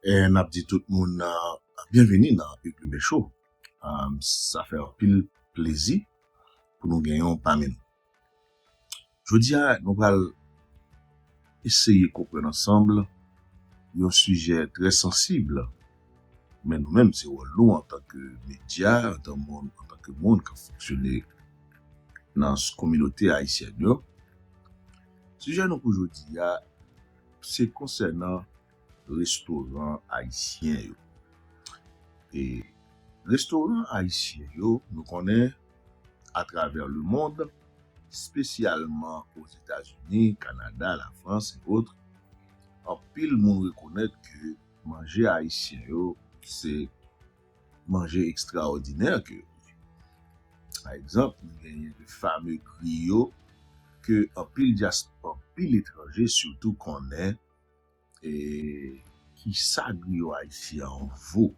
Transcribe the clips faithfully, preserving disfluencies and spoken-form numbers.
E n ap di tout moun uh, byenveni nan Hugues Lubin Show. Um, sa fè anpil plezi pou nou gen yon pami nou. Jodi a, nou pral eseye konprann ansanm yon sijè trè sansib. Men nou menm, se wòl nou antanke medya, antanke moun k ap fonksyone nan kominote ayisyèn yo. Sijè nou pou jodi a, se konsènan restoran ayisyen yo. E restoran ayisyen yo, nou konnen atravè lemonn, espesyalman Ozetazini, Kanada, Lafrans e otre, anpil moun rekonèt ke manje ayisyen yo se manje ekstraòdinè ke yo ye. Pa egzanp, nou genyen le fame griyo ke anpil dyas anpil etranje sitou konnen e kisa griyo ayisyen an vo.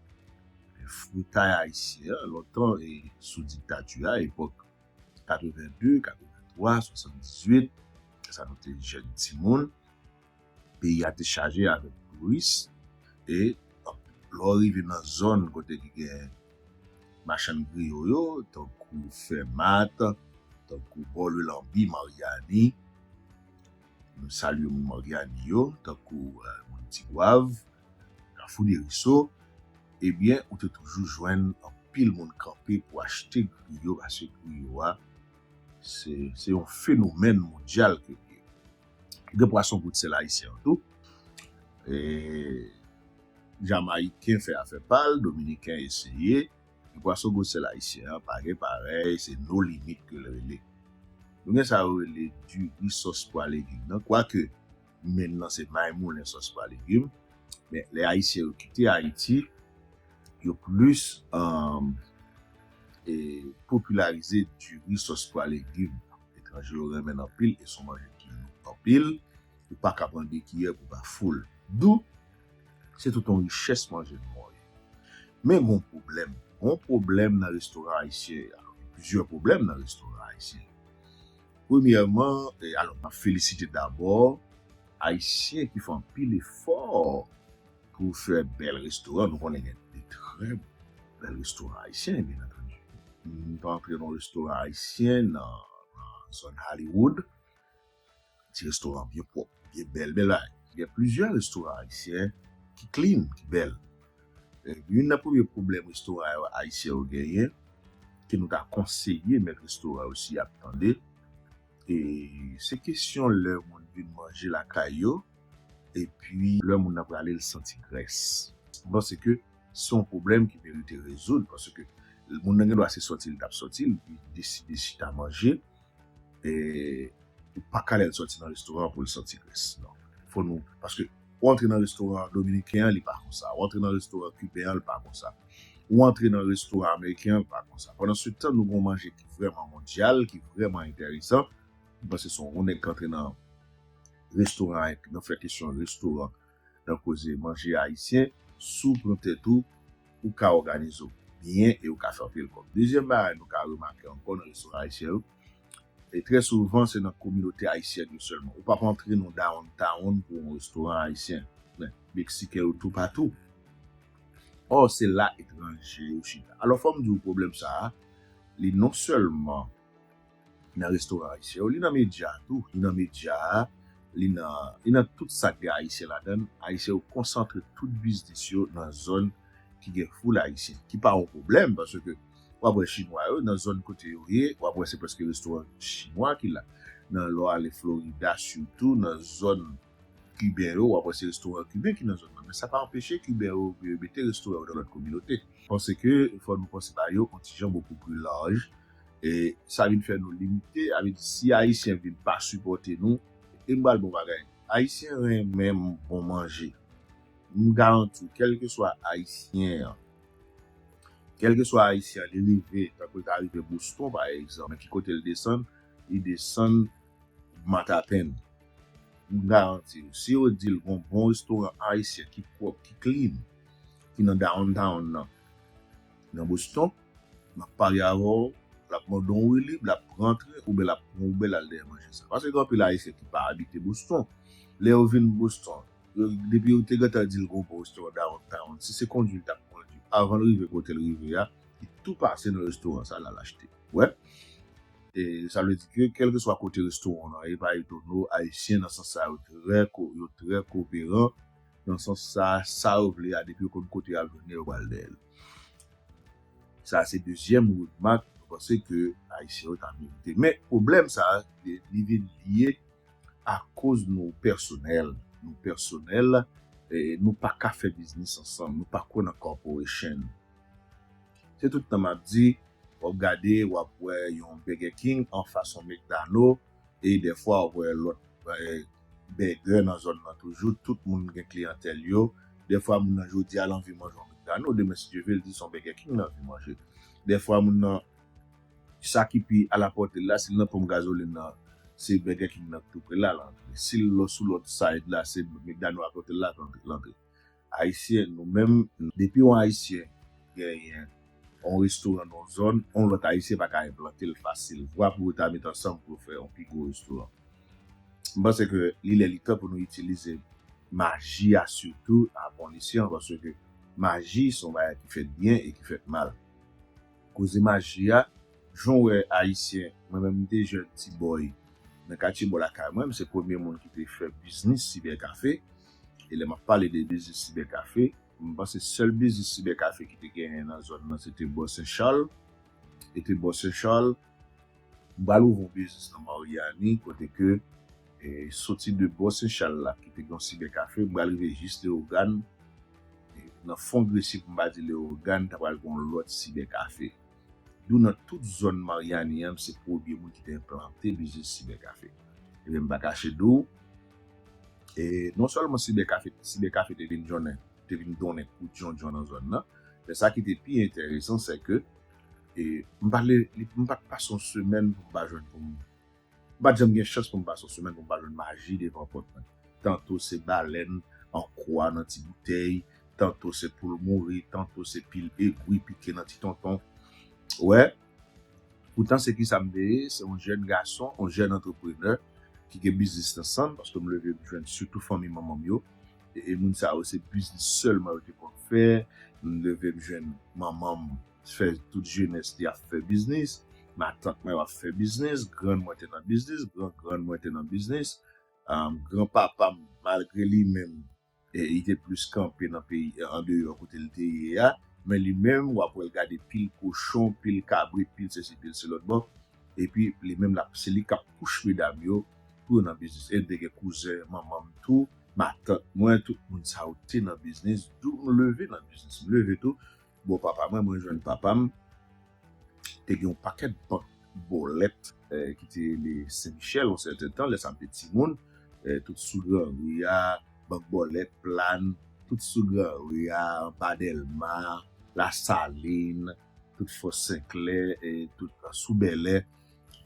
Fritay ayisyen an, lontan e sou diktati a, epòk katrevenn de, katrevenntwa, swasanndizuit, sa nou te jèn timoun, peyi a te chaje avèk touris, e lè w rive nan zòn kote ki gen machann griyo yo, tankou Fèmat, tankou Bò Lwe Lanbi, Maryani, m salye moun Maryani yo, tankou uh, moun Tigwav, Kafou Deriso, ebyen, ou te toujou jwenn anpil moun kanpe pou achte griyo, paske griyo a, se se yon fenomèn mondyal ke l ye. Gen pwason goud sèl ayisyen an tou. E, Jamayiken fè afè pa l, Dominiken eseye. Men pwason goud sèl ayisyen an pa gen parèy, se no limit ke l rele. Nou gen sa yo rele diri sòs pwa legim nan, kwake men nan se may moulen sòs pwa legim. Men lè ayisyen yo kite Ayiti, yo plis um, e, popilarize diri sòs pwa legim. Etranje yo renmen l anpil e se yon manje ki lou anpil. Ou pa ka pran de kiyè pou pa fou l. Dou, se tout yon richès manje nou an ye. Men gon pwoblèm. Gon pwoblèm nan restoran ayisyen yo. Alò, gen plizyè pwoblèm nan restoran ayisyen yo. Premyèman, e, alò, m ap felisite dabò Ayisyen ki fè anpil efò pou fè bèl restoran. Nou konnen gen de trè bèl restoran ayisyen, byen antandi. M te antre nan restoran ayisyen nan, nan zòn Hollywood. Ti restoran byen pwòp, byen bèl, bèl bagay. Gen plizyè restoran ayisyen ki clean, ki bèl. E, youn nan premye pwoblèm restoran ayisyen yo genyen, ke nou ta konseye mèt restoran yo si y ap tande, e se kesyon lè moun vin manje lakay yo, epi lè moun nan prale l santi grès. M panse ke se yon pwoblèm ki merite rezoud, paske moun nan gen dwa se sòti l t ap sòti, li deside chita manje, e ou pa ka lè l sòti nan restoran pou l santi grès. Non. Fò nou, paske ou antre nan restoran dominiken an, li pa konsa. Ou antre nan restoran kiben an, li pa konsa. Ou antre nan restoran ameriken an, li pa konsa. Pandan se tan, nou gen yon manje ki vrèman mondyal, ki vrèman enteresan. M panse se yon nèg k antre nan restoran, nan fè kesyon restoran, nan koze manje ayisyen, si w pran tèt ou, ou ka òganize w byen e ou ka fè anpil kòb. Dezyèm bagay nou ka remake ankò nan restoran ayisyen yo, e trè souvan se nan kominote ayisyèn yo sèlman. Ou p ap antre nan downtown pou yon restoran ayisyen. Men, Meksiken yo toupatou. Ò, se la etranje yo chita. Alò, fò m di w pwoblèm sa a, li non sèlman nan restoran ayisyen yo, li nan medya a tou, li nan medya a, li nan, li nan tout sa k gen ayisyen ladan l. Ayisyen yo konsantre tout biznis yo nan zòn ki gen foul ayisyen, ki pa yon pwoblèm, paske w ap wè chinwa yo nan zòn kote yo ye, w ap wè se prèske restoran chinwa ki la. Nan lè w ale Florida sitou, nan zòn kiben yo, w ap wè se restoran kiben ki nan zòn nan. Men sa pa anpeche kiben yo mete restoran yo nan lòt kominote. Panse ke fò nou panse ba yo yon ti jan bokou pli laj. E sa vin fè nou limite, sa vle di si ayisyen vin pa sipòte nou, e m pral bon bagay. Ayisyen renmen bon manje. M garanti w, kèlkeswa ayisyen an, kèlkeswa ayisyen an, li rive, tankou li ta rive Boston, pa egzanp, men ki kote l desann, li desann Matapenn. M garanti w, si yo di l gon bon restoran ayisyen ki pwòp, ki clean, ki nan downtown nan, nan Boston, m ap parye avè w, l ap mande yon wi lib, l ap rantre, oubyen l ap pran Uber, l al dèyè manje sa. Paske gen anpil ayisyen ki pa abite Boston. Lè yo vin Boston, Depi yo te gentan di l gen yon bon restoran downtown, si se kondui l t ap kondui, avan l rive kote l rive a, li tou pase nan restoran sa l al achte. Wè. E sa vle di ke kèlkeswa kote restoran an ye, pa etone w, Ayisyen nan sans sa yo trè ko, yo trè koperan. Nan sans sa, sa yo vle a, depi yo konn kote y ap jwenn li, yo pral dèyè l. Sa se dezyèm remak mwen panse ke Ayisyen yo ta merite. Men pwoblèm sa, li vin lye akoz nou pèsonèl. Nou pèsonèl, eh, nou pa ka fè biznis ansanm, nou pa kwè nan corporation. Se tout tan m ap di, w ap gade, w ap wè yon Burger King anfas yon McDonald, e dèfwa w ap wè lòt, eh, bègè nan zòn nan toujou, tout moun gen kliyantèl yo. Dèfwa moun nan jodi a l anvi manje yon McDonald, demen si Dye vle l di se yon Burger King l anvi manje. Dèfwa moun nan, sa ki pi alapòte l la, si l nan ponp gazolin nan, se Burger King nan tou pre la l antre. Si l sou lòt side la, se McDonald apòte l la l antre. Ayisyen, nou menm, depi yon Ayisyen genyen yon restoran nan yon zòn, yon lòt Ayisyen pa ka enplante l fasil. Vwa pou yo ta met ansanm pou yo fè yon pi gwo restoran. M panse ke li lè li tan pou nou itilize maji a sitou a bon esyan, paske maji se yon bagay ki fèt byen e ki fèt mal. Koze maji a, jan w wè Ayisyen, mwen menm m te jèn ti bòy nan katye bò lakay mwen, m se premye moun ki te fè biznis sibèkafe, e lè m ap pale de biznis sibèkafe, m panse sèl biznis sibèkafe ki te genyen nan zòn nan, se te bò Sen Chal, e te bò Sen Chal, m pral ouvri yon biznis nan Maryani, kote ke, e, soti de bò Sen Chal la, ki te gen yon sibèkafe, m pral rive jis Leyogàn, e, nan fon Gresi, pou m pa di Leyogàn, ta pral gen yon lòt sibèkafe. Dou nan tout zòn Maryani an, m se premye moun ki te enplante biznis sibèkafe. Ebyen, m pa kache di w, e, non sèlman sibèkafe, sibèkafe te vin donnen, te vin donnen kout djondjon nan zòn nan, men sa ki te pi enteresan, se ke, e, m pa le, li, m pa t pase yon semèn pou m pa jwenn pou m, m pa t janm gen chans pou m pase yon semèn pou m pa jwenn maji devan pòt mwen. Tanto se balèn an kwa nan ti boutèy, tanto se poul mouri, tanto se pil egwi pike nan ti tonton. Ou wè, poutan se kisa m te ye, se yon jèn gason, yon jèn antreprenè ki gen biznis nan san m, paske m leve m jwenn sitou fanmi manman m yo, e, e moun sa yo se biznis sèlman yo te konn fè. M leve m jwenn manman m fè tout jenès li ap fè biznis, matant mwen ap fè biznis, grann mwen te nan biznis, gran grann mwen te nan biznis, um, granpapa m, malgre li menm, e, li te plis kanpe nan peyi, andeyò kote l te ye a, men li menm, w ap wè l gade pil kochon, pil kabrit, pil sesi, pil se lòt bò, epi li menm, l ap, se li k ap pouch medam yo pou yo nan biznis. E m te gen kouzen manman m tou, matant mwen, tout moun sa yo te nan biznis, dou m leve nan biznis. M leve tou, bò papa mwen, mwen jwenn papa m te gen yon pakèt bank bòlèt, eh, ki te rele Sen Michèl, yon sèten tan, lè sa m te timoun, eh, tout sou Granri a, bank bòlèt, Plàn, tout sou Granri a, anba Dèlma, Lasalin, tout Fò Senklè, eh, tout sou Bèlè,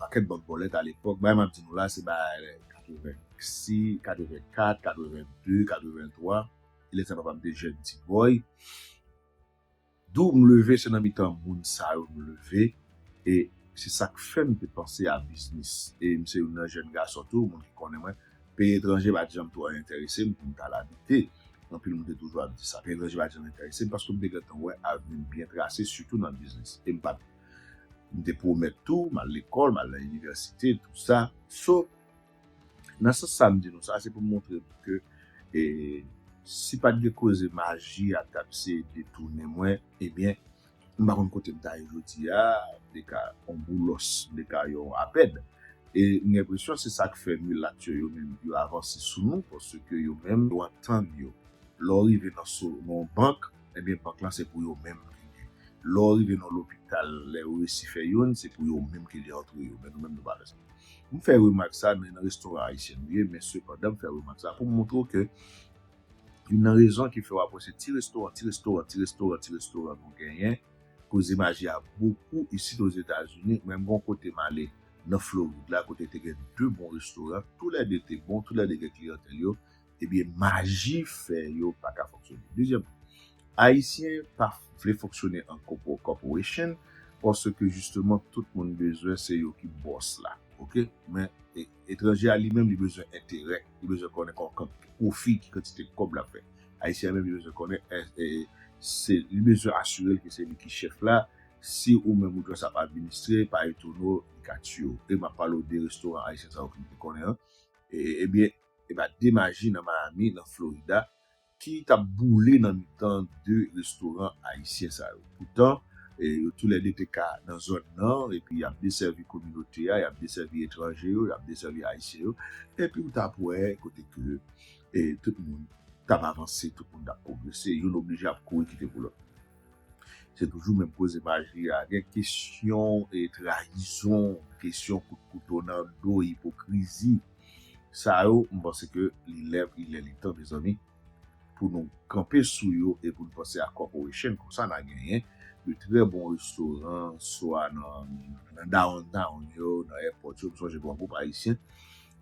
pakèt bank bòlèt alepòk. Bagay m ap di nou la, se bagay katrevensis, katrevenkat, katrevende, katreventwa. E lè sa papa m te jèn ti bòy. Dou m leve, se nan mitan moun sa yo m leve, e se sa k fè m te panse a biznis. E m se youn nan jèn gason tou, moun ki konnen mwen, peyi etranje pa t janm twò enterese m pou m t al abite. Anpil moun te toujou ap di sa, peyi etranje pa t janm enterese m, paske m te gentan wè avni m byen trase, sitou nan biznis. E m pa t, m te pwomèt tou, m al lekòl, m al nan inivèsite, tou sa. So, nan sans sa m di nou sa, se pou m montre nou ke, e, si pa t gen koze maji a t ap seye detounen mwen, ebyen, m pa konn kote m ta ye jodi a, m te ka yon boulòs, m te ka yon apèd. E m gen enpresyon se sa k fè milat yo, yo menm, yo avanse sou nou, paske yo menm, yo antann yo. Lè w rive nan so, nan yon bank, ebyen, bank lan se pou yo menm ki li ye. Lè w rive nan lopital, lè yo resi fè youn, se pou yo menm ki li antre yo, men nou menm nou pa fè sa. M fè remak sa, men nan restoran ayisyen nou ye, men sepandan, m fè remak sa pou m montre w ke youn nan rezon ki fè w ap wè se ti restoran, ti restoran, ti restoran, ti restoran nou genyen, koze maji a bokou isit Ozetazini, men m gen yon kote m ale nan Florid la, kote te gen de bon restoran, toulède te bon, toulède gen kliyantèl yo, ebyen, maji fè yo pa ka fonksyone. Dezyèm, Ayisyen pa vle fonksyone an corpo-, corporation, paske jisteman, tout moun bezwen se yo ki bòs la, oke? Men, e, Etranje a li menm li bezwen enterè, li bezwen konnen kon kan pwofi, ki kantite kòb l ap fè. Ayisyen an menm li bezwen konnen, eh, eh, se, li bezwen asire l ke se li ki chèf la. Si ou menm ou jwenn sa ap administre, pa etone w, li ka tiye w. E m ap pale w de restoran ayisyen sa yo ki nou te konnen an. E, ebyen, e pa de maji nan Miami, nan Florida, ki t ap boule nan mitan de restoran ayisyen sa yo. Poutan, e, yo toulède te ka nan zòn nan, epi y ap desèvi kominote a, y ap desèvi etranje yo, y ap desèvi ayisyen yo, epi w t ap wè kote ke, e, tout moun t ap avanse, tout moun t ap pwogrese, youn oblije ap kouri kite pou lòt. Se toujou menm koze maji a, gen kesyon, e, trayizon, kesyon kout kouto nan do, ipokrizi. Sa yo, m panse ke li lè, li lè, li tan, mezanmi, pou nou kanpe sou yo e pou nou panse a corporation. Konsa, n a genyen de trè bon restoran, swa nan, nan downtown yo, nan airport yo. M sonje gen yon gwoup ayisyen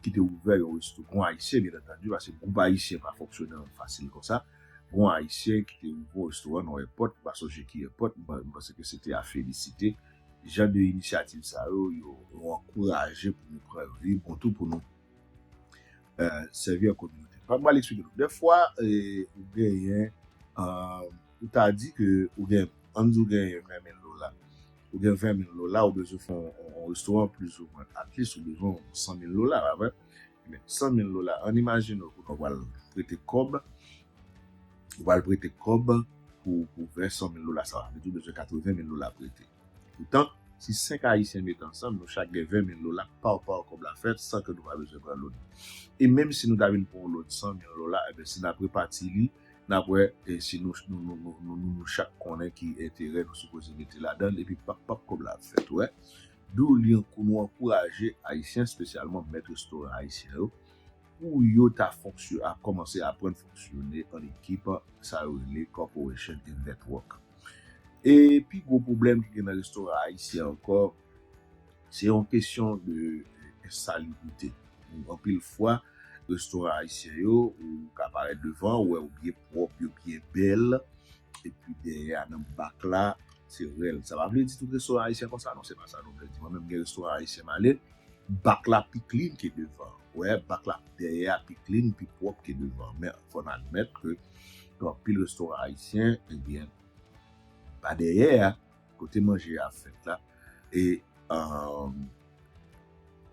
ki te ouvè yon restoran, ayisyen, byen antandi, paske gwoup ayisyen pa fonksyone fasil konsa. Gen yon ayisyen ki te ouvè yon restoran nan airport, m pa sonje ki airport, m pa, m panse ke se te a felisite. Jan de inisyativ sa yo, yo, yo ankouraje pou nou pran yo. Li bon tou pou nou, eh, sèvi an kominote. Pa m pral eksplike nou. Dèfwa, eh, ou genyen, eh, ou ta di ke ou gen, ann di ou genyen ven mil dola. Ou gen ven mil dola, ou bezwen fè yon, yon, yon restoran plizoumwen. At least, ou bezwen yon san mil dola, pa vre? Men san mil dola, ann imajine w kounye a w pral prete kòb, ou pral prete kòb pou, pou vè san mil dola sa a. Sa vle di ou bezwen katreven mil dola prete. Poutan, si senk ayisyen mete ansanm, nou chak gen ven mil dola, paw paw kòb la fèt, san ke nou pa bezwen pran loan. E menm si nou ta vin pran yon loan san mil dola, ebyen, si n ap repati li, n ap wè, e si nou, nou, nou, nou, nou, nou, nou chak konnen ki enterè nou sipoze mete ladan l, epi pap, pap kòb la ap fèt, ou wè. D'où li ankou-, nou ankouraje ayisyen, espesyalman mèt restoran ayisyen yo, pou yo ta fonksyo-, a kòmanse aprann fonksyone an ekip, sa yo rele corporation and network. E pi gwo pwoblèm ki gen nan restoran ayisyen ankò, se yon kesyon de, eh, ensalibrite. Anpil fwa, restoran ayisyen yo, ou ka parèt devan, ou wè yo byen pwòp, yo byen bèl, epi dèyè a nan bak la, se rèl. Sa pa vle di tout restoran ayisyen konsa, non, se pa sa nou vle di. Mwen menm gen restoran ayisyen m ale, bak la pi clean ke devan. Ou wè, bak la dèyè a pi clean, pi pwòp ke devan. Men fò n admèt ke gen anpil restoran ayisyen, ebyen, pa dèyè a, kote manje a fèt la, e, um,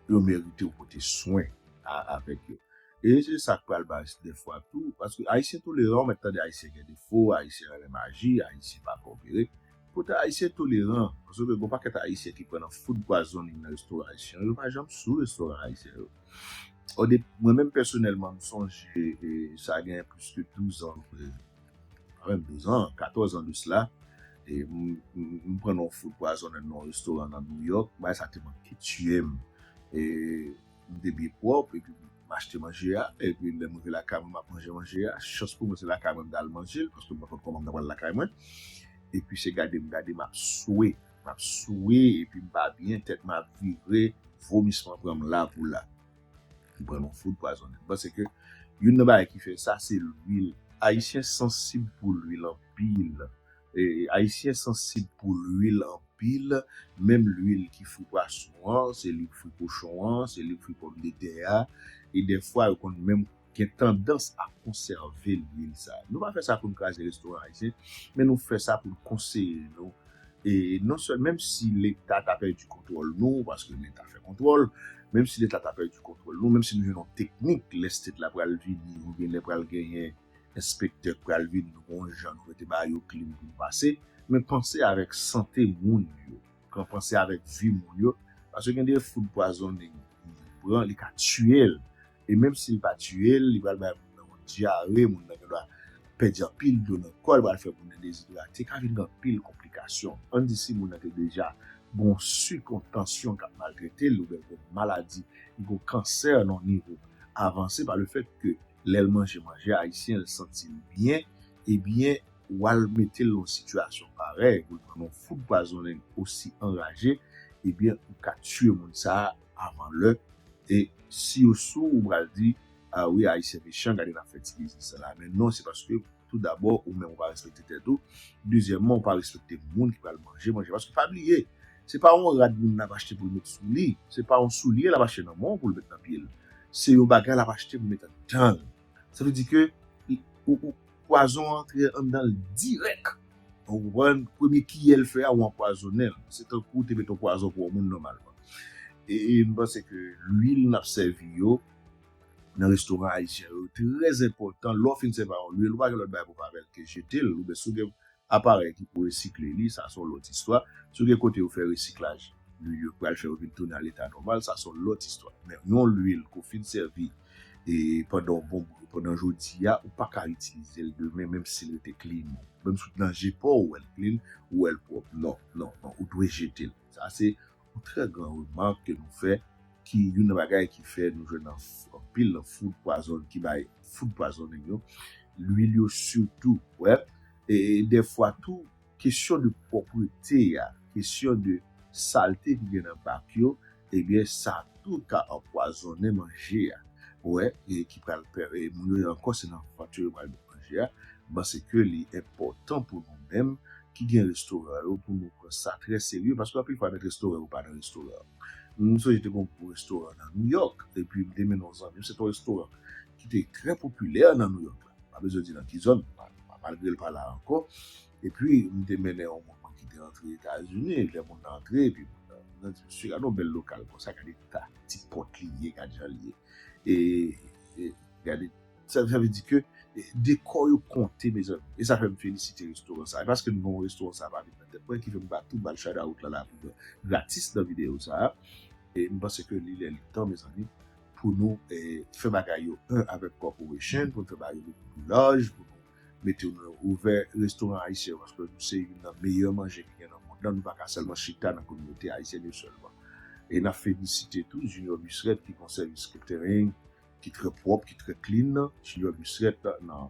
yo merite w pote swen a, avèk yo. E se sa k pral bay dèfwa tou, paske ayisyen toleran, ou mèt tande ayisyen gen defo, ayisyen renmen maji, ayisyen pa koopere. Poutan ayisyen toleran, paske gen yon pakèt ayisyen ki pran nan food poisoning nan restoran ayisyen yo, yo pa janm sou restoran ayisyen yo. O de, mwen menm pèsonèlman, m sonje, e, sa gen plis ke douz an, e, pa menm douz an, katòz an de sila, e m, m, m pran yon food poisoning nan yon restoran nan New York, bagay sa te manke tiye m. E m te byen pwòp, epi m achte manje a, epi lè m rive lakay mwen, m ap manje manje a, chans pou mwen se lakay mwen m t al manje l, paske m pa konn kòman m ta pral lakay mwen. Epi se gade m gade, m ap swe, m ap swe, epi m pa byen, tèt mwen ap vire, vomisman pran m la pou la. M pran yon food poisoning. M panse ke youn nan bagay ki fè sa, se lwil. Ayisyen sansib pou lwil anpil. E, Ayisyen sansib pou lwil anpil. Menm lwil ki fri pwason an, se li k fri kochon an, se li k fri pòmdetè a. E dèfwa, yo konn menm gen tandans a konsève lwil sa. Nou pa fè sa pou n kraze restoran ayisyen, men nou fè sa pou n konseye nou. E non sèl-, menm si Leta ta pèdi kontwòl nou, paske Leta fè kontwòl, menm si Leta ta pèdi kontwòl nou, menm si nou jwenn yon teknik, lè state la pral vini, oubyen lè pral genyen enspektè k pral vini, nou gon jan nou mete ba yo klim pou nou pase, men panse avèk sante moun yo, kan panse avèk vi moun yo, paske gen de food poisoning, moun pran, li ka tiye l, e menm si l pa tiye l, li pral bay moun nan yon dyare, moun nan gendwa pèdi anpil dlo nan kò l, pral fè moun nan dezidrate, ka vin gen anpil konplikasyon. Ann di si moun nan te deja gon sik, yon tansyon k ap maltrete l, oubyen gon maladi, gon kansè nan yon nivo avanse, pa le fèt ke lè l manje manje ayisyen, l santi l byen, ebyen, w al mete l nan yon sitiyasyon parèy, pou l pran yon food poisoning osi anraje, ebyen, ou ka tiye moun sa a avan lè. E si yo sou, ou pral di, a wi, ayisyen mechan, gade n ap fè ti biznis sa la. Men non, se paske, tou dabò, ou menm ou pa respekte tèt ou. Dezyèmman, ou pa respekte moun ki pral manje manje. Paske pa bliye, Se pa yon rad moun nan ap achte pou l met sou li. Se pa yon soulye l ap achte nan men w pou l met nan pye l. Se yon bagay l ap achte pou l met anndan l. Sa vle di ke ou, ou, pwazon an antre anndan l dirèk. Ou konprann? Premye kiyè l fè a, ou anpwazonnen l. Se tankou ou te met yon pwazon pou yon moun nòmalman. E, e m panse ke lwil n ap sèvi yo nan restoran ayisyen yo trè enpòtan. Lè w fin sèvi a yon lwil, ou pa gen lòt bagay pou w fè avè l ke jete l. Oubyen si w gen aparèy ki pou resikle li, sa se yon lòt istwa. Si w gen kote yo fè resiklaj lwil yo, pral fè yo vin tounen a leta nòmal, sa se yon lòt istwa. Men yon lwil ke w fin sèvi e pandan yon bon bout, pandan jodi a, ou pa ka itilize l demen, menm si l rete clean. Menm si w nan je pa w, ou wè l clean, ou wè l pwòp. Non, non, non, ou dwe jete l. Sa se yon trè gran remak ke nou fè, ki youn nan bagay ki fè nou jwenn anpil nan food poison, ki bay food poisoning yo, lwil yo sitou, wè. E, e dèfwa tou, kesyon de pwòpte a, kesyon de salte ki gen nan bak yo, ebyen, sa tou ka anpwazonnen manje a. Wè, e ki pral pè, e moun yo ankò, se nan vant yo yo pral met manje a. M panse ke li enpòtan pou nou menm ki gen restoran yo, pou nou pran sa trè serye, paske anpil fwa, mèt restoran yo pa nan restoran. M sonje te gen yon gwo restoran nan New York, epi m te mennen yon zanmi m, se te yon restoran ki te trè popilè nan New York la. Pa bezwen di nan ki zòn, ma-, ma-, malgre l pa la ankò. Epi, m te mennen yon moun mwen ki te antre Etazini, lè moun nan antre, epi moun nan, nan di, "Mesye, gade yon bèl lokal konsa, gade ta ti pòt li ye, gade jan li ye." E, e gade, sa, sa vle di ke, e, dekò yo konte, mezanmi. E sa fè m felisite restoran sa. E paske non restoran sa pa vin nan tèt mwen, ki fè m ba tou bal shout out la, la, gratis nan videyo sa. E m panse ke li lè li tan, mezanmi, pou nou, e, fè bagay yo, un, avèk corporation, pou nou fè bagay yo pi laj, pou nou mete nou ouvè restoran ayisyen, paske nou se youn nan meyè manje ki gen nan mond lan, nou pa ka sèlman chita nan kominote ayisyèn yo sèlman. E n ap felisite tou Junior Busrette ki gen yon sèvis catering ki trè pwòp, ki trè clean, Junior Busrette nan,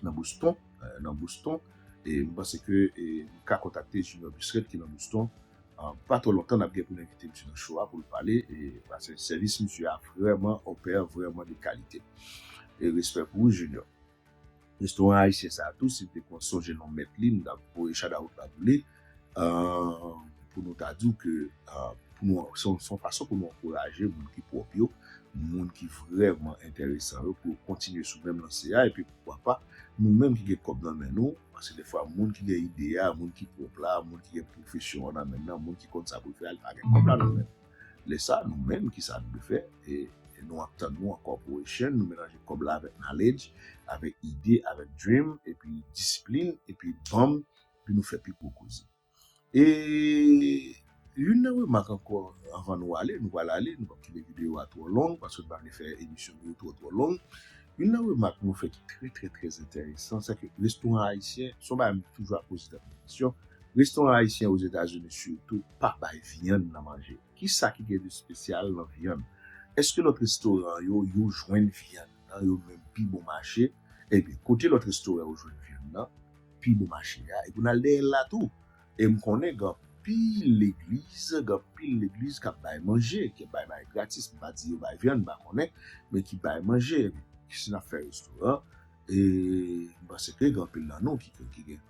nan Boston, eh, nan Boston. E m panse ke, e, nou ka kontakte Junior Busrette ki nan Boston. Ah, pa twò lontan, n ap gen pou n envite misye nan show a pou l pale, e, paske sèvis misye a vrèman opè, vrèman de kalite. E respè pou ou, Junior. Restoran ayisyen sa a tou, si m te konn sonje non mèt li, m t ap voye shout out la pou li. Ah, pou nou ta di w ke, ah, pou nou, se yon, se yon fason pou nou ankouraje moun ki pwòp yo, moun ki vrèman enteresan yo, pou yo kontinye sou menm lanse a, epi poukwa pa, nou menm ki gen kòb nan men nou, paske defwa moun ki gen ide a, moun ki pwòp la, moun ki gen pwofesyon an nan men l nan, moun ki konn sa pou l fè a, li pa gen kòb la nan men l. Lè sa, nou menm, ki sa nou dwe fè? E, e nou ap tann nou an corporation, nou melanje kòb la avèk knowledge, avèk ide, avèk dream, epi disiplin, epi banm, epi nou fè pi gwo koze. E youn nan remak ankò, anvan nou ale, nou pral ale, nou p ap kite videyo a twò long, paske nou pa vle fè emisyon yo twò, twò long. Youn nan remak nou fè ki trè, trè, trè enteresan, se ke restoran ayisyen, se yon bagay m toujou ap poze tèt mwen kesyon, restoran ayisyen Ozetazini sitou pa bay vyann nan manje. Kisa ki gen de espesyal nan vyann? Èske lòt restoran yo, yo jwenn vyann nan yo menm pi bon mache? Ebyen, kote lòt restoran yo jwenn vyann nan pi bon mache a? Epi n al dèyè l la tou. E m konnen gen anpil legliz, gen anpil legliz k ap bay manje, ki ap bay bagay gratis. M pa di yo bay vyann, m pa konnen, men ki bay manje. Si n ap fè restoran, e m panse ke gen anpil nan nou ki, ki gen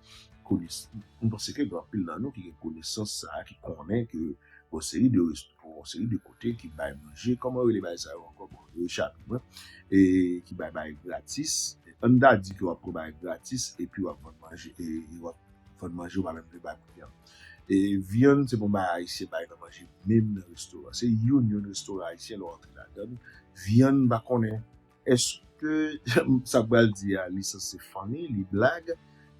kones-, m panse ke gen anpil nan nou ki gen konesans sa a, ki konnen ke yon seri de rest-, yon seri de kote ki bay manje, kòman yo rele bagay sa yo ankò? Bon, yo chape mwen. E ki bay bagay gratis. Ann ta di ke w ap pran bagay gratis, epi w ap vann manje, e, e w ap vann manje, ou pa menm vle bay moun vyann. E vyann, se pa yon bagay ayisyen bay nan manje, menm nan restoran. Se youn, youn restoran ayisyen, lè w antre ladan l. Vyann, m pa konnen. Èske sa m pral di a, li sanse funny, li blag,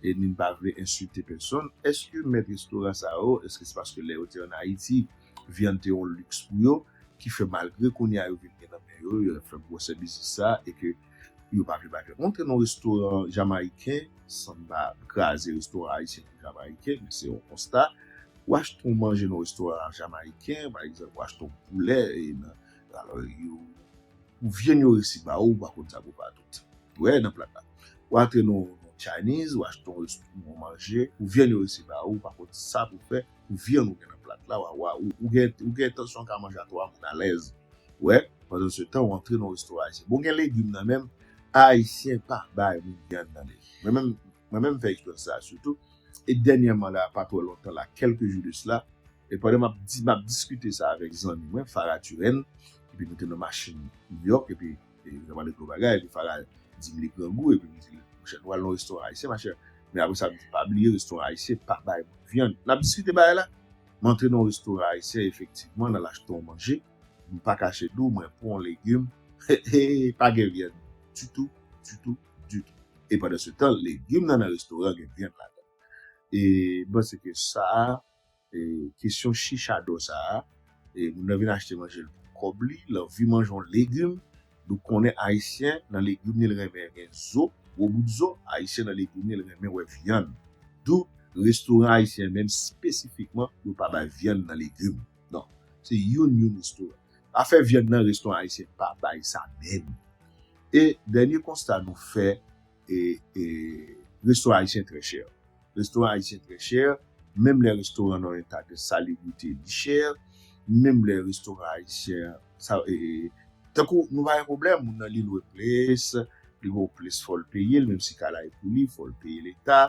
e ni m pa vle ensilte pèsonn? Èske mèt restoran sa yo, èske se paske lè yo te ann Ayiti, vyann te yon liks pou yo, ki fè malgre kounye a yo vin gen nan men yo, yo fè gwosè biznis sa, e ke yo pa vle bay vyann? Ou antre nan yon restoran jamayiken, san m pa kraze restoran ayisyen pou jamayiken, men se yon konsta, ou achte yon manje nan yon restoran jamayiken, pa egzanp, ou achte yon poulè, e nan, alò, yo, pou vyann yo resi ba ou, ou pa konn sa pou ba tout. Ou wè, nan plat la. Ou antre nan, nan Chinese, ou achte yon rest-, yon manje, pou vyann yo resi ba ou, ou pa konn sa pou fè, pou vyann ou gen nan plat la, ou, ou, ou gen, ou gen entansyon ka manje a twa moun alèz. Ou wè, pandan se tan, ou antre nan restoran ayisyen. Bon, gen legim nan menm, ayisyen pa bay moun vyann nan legim. Mwen menm, mwen menm fè eksperyans sa a sitou. E dènyèman la, pa twò lontan la, kèlke jou de sila, E pandan m ap di, m ap diskite sa avèk zanmi mwen, Farah Turenne, epi nou te nan machin New York, epi e, nou pale gwo bagay, epi Farah di m li grangou, epi m di l, monchè, nou al nan yon restoran ayisyen, machè. Men apre sa, m di, pa bliye, restoran ayisyen pa bay moun vyann. N ap diskite bagay la. M antre nan yon restoran ayisyen, efektivman, n al achte yon manje. M pa kache di w, mwen pran yon legim, pa gen vyann ditou, ditou, ditou. E pandan se tan, legim nan nan restoran gen vyann ladan. E m panse ke sa a, e, kesyon chichadò sa a, e, moun nan vin achte manje l pou kòb li, l anvi manje yon legim, nou konnen ayisyen nan legim li l renmen gen zo, gwo bout zo, ayisyen nan legim li l renmen wè vyann. Dou, restoran ayisyen menm espesifikman, yo pa bay vyann nan legim. Non, se youn youn restoran. Afè vyann nan, restoran ayisyen pa bay sa menm. E dènye konsta nou fè, e, e, restoran ayisyen trè chè. Restoran ayisyen trè chè, menm lè restoran nan yon eta de salibrite li chè, menm lè restoran ayisyen, sa, e, tankou nou pa gen pwoblèm, moun nan li lwe plis, li gen yon plis fò l peye l, menm si kay la e pou li, fò l peye leta,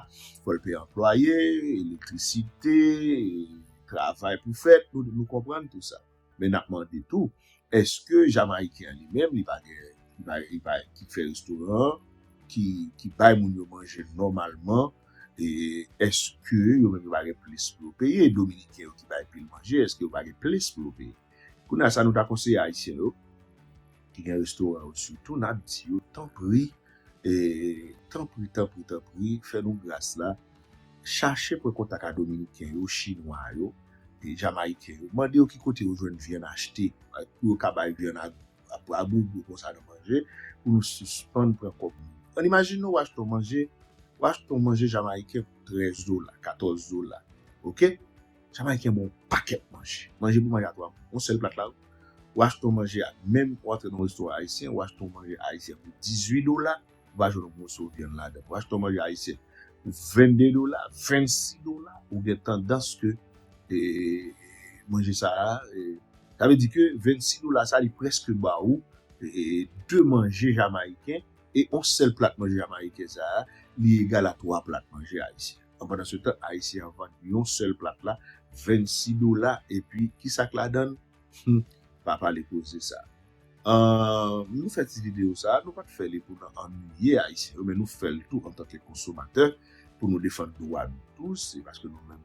fò l peye anplwaye, elektrisite, e, travay pou fèt, nou, nou konprann tou sa. Men n ap mande tou, èske Jamayiken an li menm, li pa gen, li pa, li pa, ki fè restoran an, ki, ki bay moun yo manje nòmalman, e èske yo menm yo pa gen plis pou yo peye? Dominiken yo ki bay pil manje, èske yo pa gen plis pou yo peye? Kounye a sa nou ta konseye Ayisyen yo, ki gen restoran yo sitou, n ap di yo, tanpri, e, tanpri, tanpri, tanpri, fè nou gras la, chache pran kontak a Dominiken yo, Chinwa yo, e Jamayiken yo. Mande yo ki kote yo jwenn vyann achte, pou yo ka bay vyann a, a, a gogo konsa nan manje, pou nou sispann pran kòb moun. Ann imajine w achte yon manje, w achte yon manje jamayiken pou trèz dola, katòz dola. Oke? Jamayiken ba w yon pakèt manje. Manje pou manje a twa moun. Yon sèl plat la, w achte yon manje a, menm w antre nan yon restoran ayisyen, w achte yon manje ayisyen pou dizuit dola, ou pa jwenn yon moso vyann ladan. Ou achte yon manje ayisyen pou vennde dola, vennsis dola, ou gen tandans ke, e, manje sa a, e, sa vle di ke vennsis dola sa, li prèske ba ou, e, de manje jamayiken, e yon sèl plat manje jamayiken sa a, li egal a twa plat manje ayisyen. An pandan se tan, ayisyen an vann yon sèl plat la, vennsis dola, epi ki sa k ladan l? Hmm, pa pale koze sa. Ahn, nou fè ti videyo sa a, nou pa t fè li pou n annuiye Ayisyen yo, men nou fè l tou antanke konsomatè, pou nou defann dwa nou tou, se paske nou menm,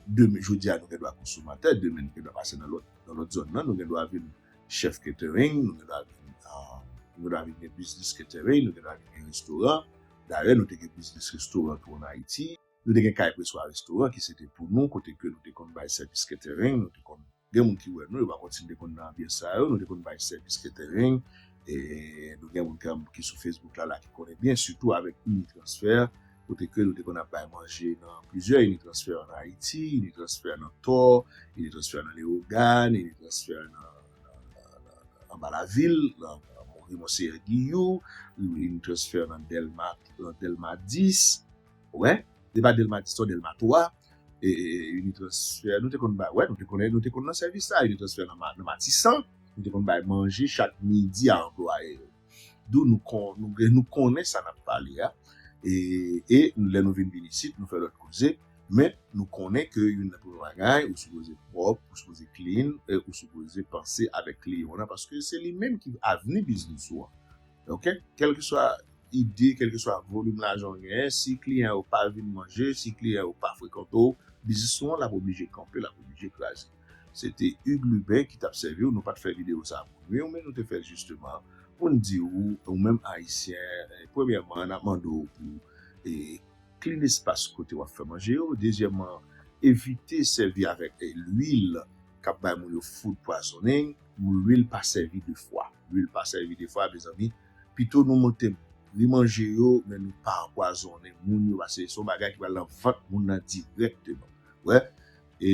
demen, jodi a nou gen dwa konsomatè, demen nou gen dwa pase nan lòt, nan lòt zòn nan, nou gen dwa vin chèf catering, nou gen dwa vin, ahn, nou gen dwa vin gen biznis catering, nou gen dwa vin gen restoran. Dayè, nou te gen biznis restoran tou ann Ayiti. Nou te gen Kay Preswa Restoran ki se te pou nou, kote ke nou te konn bay sèvis catering, nou te konn gen moun ki wè nou, yo pa konn si nou te konn nan anbyans sa yo, nou te konn bay sèvis catering, e nou gen moun ki, ki sou Facebook la, la ki konnen byen, sitou avèk Unitransfer, kote ke nou te konn ap bay manje nan plizyè Unitransfer ann Ayiti, Unitransfer nan Tò, Unitransfer nan Leyogàn, Unitransfer nan, nan, nan, nan, nan, anba lavil, nan, nan Monseyè Giyou, Unitransfer nan Dèlma, nan Dèlma dis, wè, se pa Dèlma dis non, Dèlma twa, e, e, Unitransfer, nou te konn bay, wè, nou te konnen, nou te konn nan sèvis sa, Unitransfer nan, Ma- nan Matisan, nou te konn bay manje chak midi a anplwaye yo. Dou nou kon, nou, nou konnen sa n ap pale a, e, e lè nou vin vin isit, nou fè lòt koze, men nou konnen ke youn nan premye bagay, ou sipoze pwòp, ou sipoze clean, e ou sipoze panse avèk kliyan w lan, paske se li menm ki avni biznis ou an. Oke? Kèlkeswa ide, kèlkeswa volim lajan w genyen, si kliyan yo pa vin manje, si kliyan yo pa frekante w, biznis ou an l ap oblije kanpe, l ap oblije kraze. Se te Hugues Lubin ki t ap sèvi w, nou pa t fè videyo sa a pou nwi w, men nou te fè l jisteman pou n di w, ou menm Ayisyen, e, premyèman, n ap mande w pou, e, clean espas kote w ap fè manje yo. Dezyèmman, evite sèvi avèk, e, lwil k ap bay moun yo food poisoning. Lwil pa sèvi de fwa. Lwil pa sèvi de fwa, mezanmi. Pito nou monte pri manje yo, men nou pa anpwazonnen moun yo, paske se yon bagay ki pral nan vant moun nan dirèkteman. Wè, e,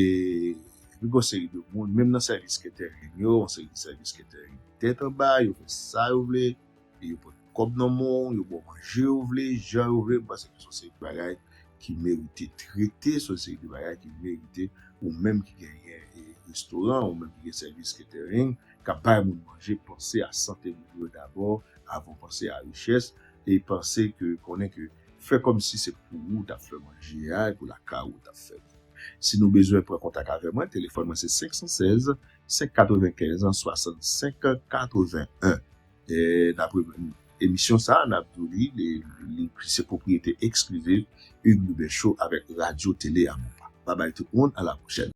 epi gen yon seri de moun, menm nan sèvis catering yo, yon seri de sèvis catering tèt anba, yo fè sa yo vle, e yo pran kòb nan men w, yo ba w manje yo vle, jan yo vle, m panse ke se yon seri de bagay ki merite trete, se yon seri de bagay ki merite ou menm ki genyen, e, restoran, ou menm ki gen sèvis catering, k ap bay moun manje, panse a sante moun yo dabò, avan w panse a richès, e panse ke, konnen ke, fè kòmsi se pou ou w t ap fè manje a, e pou lakay ou w t ap fè. Si nou bezwen pran kontak avè mwen, telefòn mwen se senk san sèz, senk katrevenkenz, swasannsenk katreven en. E, n ap re- emisyon sa a, n ap di w li, li, li se pwopriyete eksklizif Hugues Lubin Show avèk Radyo Tele Amopa. Babay tout moun, a la pwochèn.